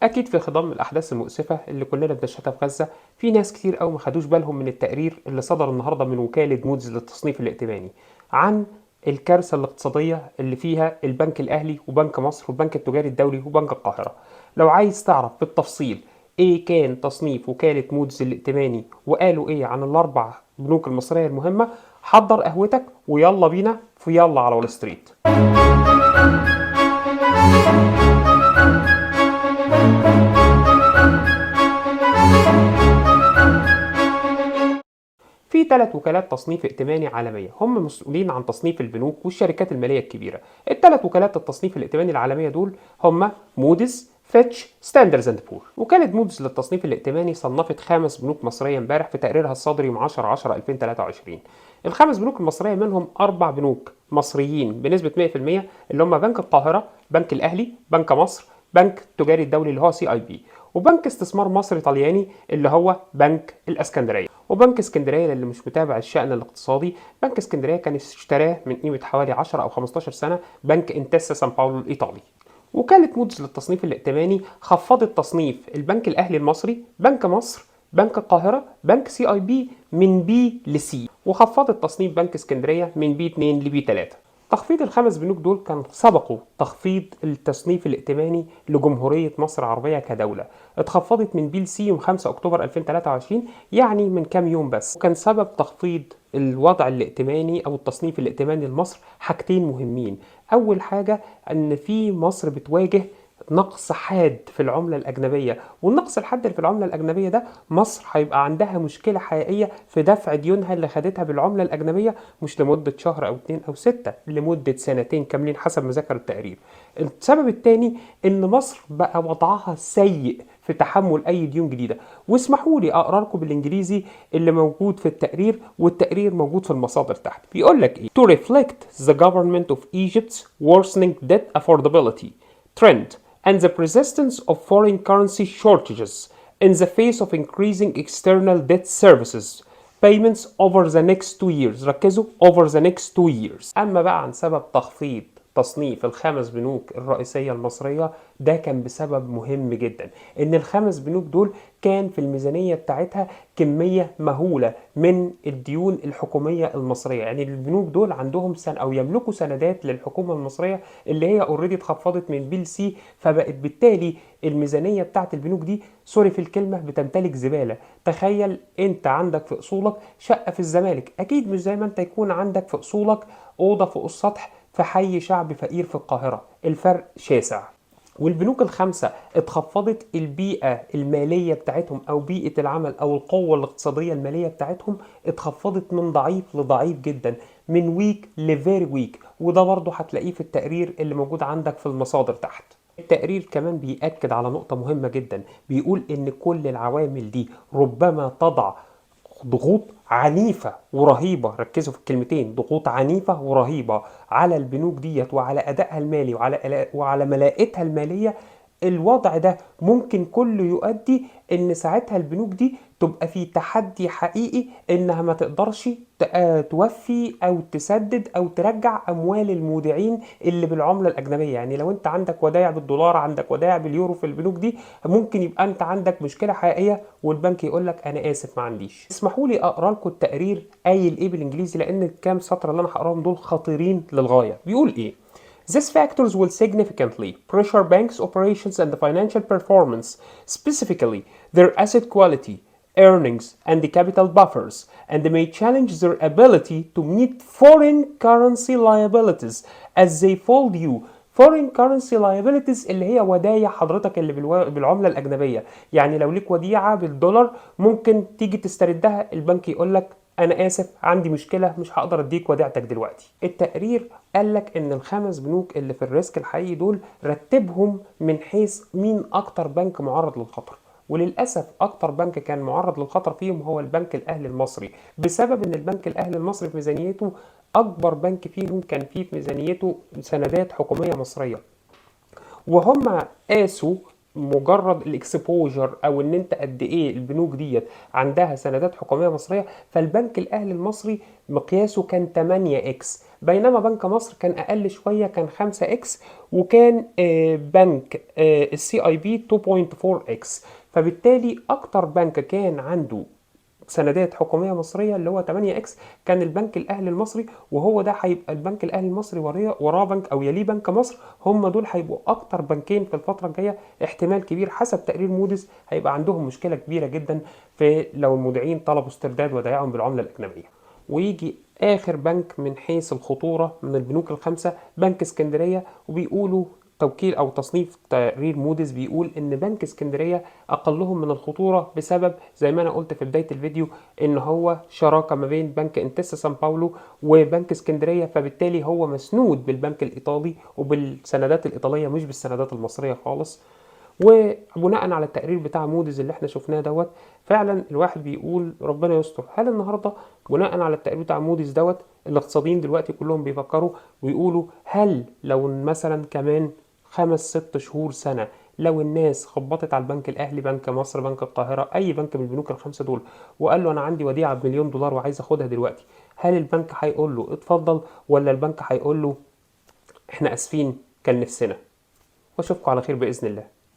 اكيد في خضم الاحداث المؤسفة اللي كلنا بنشهدها في غزه، في ناس كتير قوي ما خدوش بالهم من التقرير اللي صدر النهارده من وكالة مودز للتصنيف الائتماني عن الكارثة الاقتصادية اللي فيها البنك الاهلي وبنك مصر والبنك التجاري الدولي وبنك القاهرة. لو عايز تعرف بالتفصيل ايه كان تصنيف وكالة مودز الائتماني وقالوا ايه عن الاربع بنوك المصرية المهمه، حضر قهوتك ويلا بينا في يلا على وول ستريت. في 3 وكالات تصنيف ائتماني عالمية هم مسؤولين عن تصنيف البنوك والشركات المالية الكبيرة. الثلاث وكالات التصنيف الائتماني العالمية دول هم موديز، فيتش، ستاندرز اند بور. وكالة موديز للتصنيف الائتماني صنفت 5 بنوك مصرية امبارح في تقريرها الصادر يوم 10/10/2023. الخمس بنوك المصرية منهم 4 بنوك مصريين بنسبة 100% اللي هم بنك القاهرة، بنك الأهلي، بنك مصر، بنك التجاري الدولي اللي هو CIB، وبنك استثمار مصري طلياني اللي هو بنك الاسكندرية. وبنك اسكندرية للي مش متابع الشأن الاقتصادي، بنك اسكندرية كان اشتراه من قيمة حوالي 10 أو 15 سنة بنك انتسا سان باولو الإيطالي. وكالة مودز للتصنيف الائتماني خفضت تصنيف البنك الأهلي المصري، بنك مصر، بنك القاهرة، بنك CIB من B ل C، وخفضت تصنيف بنك اسكندرية من B 2 ل B 3. تخفيض الخمس بنوك دول كان سبقوا تخفيض التصنيف الائتماني لجمهورية مصر العربية كدولة، اتخفضت من B ل C يوم 5 أكتوبر 2023، يعني من كام يوم بس. وكان سبب تخفيض الوضع الائتماني أو التصنيف الائتماني لمصر حاجتين مهمين. أول حاجة أن في مصر بتواجه نقص حاد في العملة الأجنبية، والنقص الحاد في العملة الأجنبية ده مصر هيبقى عندها مشكلة حقيقية في دفع ديونها اللي خدتها بالعملة الأجنبية، مش لمدة شهر أو 2 أو 6، لمدة سنتين كاملين حسب ما ذكر التقرير. السبب الثاني إن مصر بقى وضعها سيء في تحمل أي ديون جديدة. واسمحوا لي أقرأ لكم بالإنجليزي اللي موجود في التقرير، والتقرير موجود في المصادر تحت. بيقول لك إيه؟ To reflect the government of Egypt's worsening debt affordability trend and the persistence of foreign currency shortages in the face of increasing external debt services payments over the next 2 years. ركزوا over the next 2 years. أما بقى عن سبب تخفيض تصنيف الخمس بنوك الرئيسية المصرية، ده كان بسبب مهم جدا، إن الخمس بنوك دول كان في الميزانية بتاعتها كمية مهولة من الديون الحكومية المصرية. يعني البنوك دول عندهم سن أو يملكوا سندات للحكومة المصرية اللي هي already اتخفضت من B ل C، فبقت بالتالي الميزانية بتاعت البنوك دي، sorry في الكلمة، بتمتلك زبالة. تخيل انت عندك في اصولك شقة في الزمالك، اكيد مش زي ما انت يكون عندك في اصولك أوضة فوق السطح في حي شعبي فقير في القاهرة، الفرق شاسع. والبنوك الخمسة اتخفضت البيئة المالية بتاعتهم أو بيئة العمل أو القوة الاقتصادية المالية بتاعتهم، اتخفضت من ضعيف لضعيف جدا، من weak ل very weak، وده برضه هتلاقيه في التقرير اللي موجود عندك في المصادر تحت. التقرير كمان بيأكد على نقطة مهمة جدا، بيقول إن كل العوامل دي ربما تضع ضغوط عنيفة ورهيبة، ركزوا في الكلمتين، ضغوط عنيفة ورهيبة على البنوك ديت وعلى أدائها المالي وعلى ملاءتها المالية. الوضع ده ممكن كله يؤدي ان ساعتها البنوك دي تبقى في تحدي حقيقي انها ما تقدرش توفي او تسدد او ترجع اموال المودعين اللي بالعملة الاجنبية. يعني لو انت عندك ودائع بالدولار، عندك ودائع باليورو في البنوك دي، ممكن يبقى انت عندك مشكلة حقيقية والبنك يقول لك انا اسف ما عنديش. اسمحوا لي اقرا لكم التقرير قايل ايه بالانجليزي، لان الكام سطر اللي انا هقراهم دول خطيرين للغاية. بيقول ايه؟ These factors will significantly pressure banks' operations and financial performance, specifically their asset quality, earnings, and the capital buffers, and may challenge their ability to meet foreign currency liabilities as they fall due. Foreign currency liabilities اللي هي ودايع حضرتك اللي بالعملة الأجنبية. يعني لو ليك وديعة بالدولار ممكن تيجي تستردها، البنك يقول لك انا اسف عندي مشكلة مش هقدر اديك وديعتك دلوقتي. التقرير قال لك ان الخمس بنوك اللي في ال risk الحقيقي دول رتبهم من حيث مين اكتر بنك معرض للخطر، وللاسف اكتر بنك كان معرض للخطر فيهم هو البنك الاهلي المصري، بسبب ان البنك الاهلي المصري في ميزانيته اكبر بنك فيهم كان فيه في ميزانيته سندات حكومية مصرية. وهم قاسوا مجرد ال exposure او ان انت قد ايه البنوك ديت عندها سندات حكومية مصريه، فالبنك الاهلي المصري مقياسه كان 8 x، بينما بنك مصر كان اقل شويه، كان 5 x، وكان بنك ال CIB 2.4 x. فبالتالي اكتر بنك كان عنده سندات حكومية مصرية اللي هو 8 x كان البنك الاهلي المصري، وهو ده هيبقى البنك الاهلي المصري وراه بنك او يليه بنك مصر. هم دول هيبقوا اكتر بنكين في الفترة الجاية احتمال كبير حسب تقرير موديز هيبقى عندهم مشكلة كبيرة جدا في لو المودعين طلبوا استرداد ودائعهم بالعملة الاجنبية. ويجي اخر بنك من حيث الخطورة من البنوك الخمسة بنك اسكندريه، وبيقولوا توكيل او تصنيف تقرير موديز بيقول ان بنك اسكندرية اقلهم من الخطوره، بسبب زي ما انا قلت في بداية الفيديو ان هو شراكة ما بين بنك انتسا سان باولو وبنك اسكندريه، فبالتالي هو مسنود بالبنك الايطالي وبالسندات الايطالية مش بالسندات المصرية خالص. وبناء على التقرير بتاع موديز اللي احنا شفناه دوت، فعلا الواحد بيقول ربنا يستر. هل النهارده بناء على التقرير بتاع موديز دوت الاقتصاديين دلوقتي كلهم بيفكروا ويقولوا هل لو مثلا كمان 5 6 شهور سنة لو الناس خبطت على البنك الأهلي، بنك مصر، بنك القاهرة، أي بنك من البنوك الخمسة دول، وقال له أنا عندي وديعة ب1 مليون دولار وعايز أخدها دلوقتي، هل البنك هيقول له اتفضل، ولا البنك هيقول له احنا آسفين كان نفسنا؟ واشوفكم على خير بإذن الله.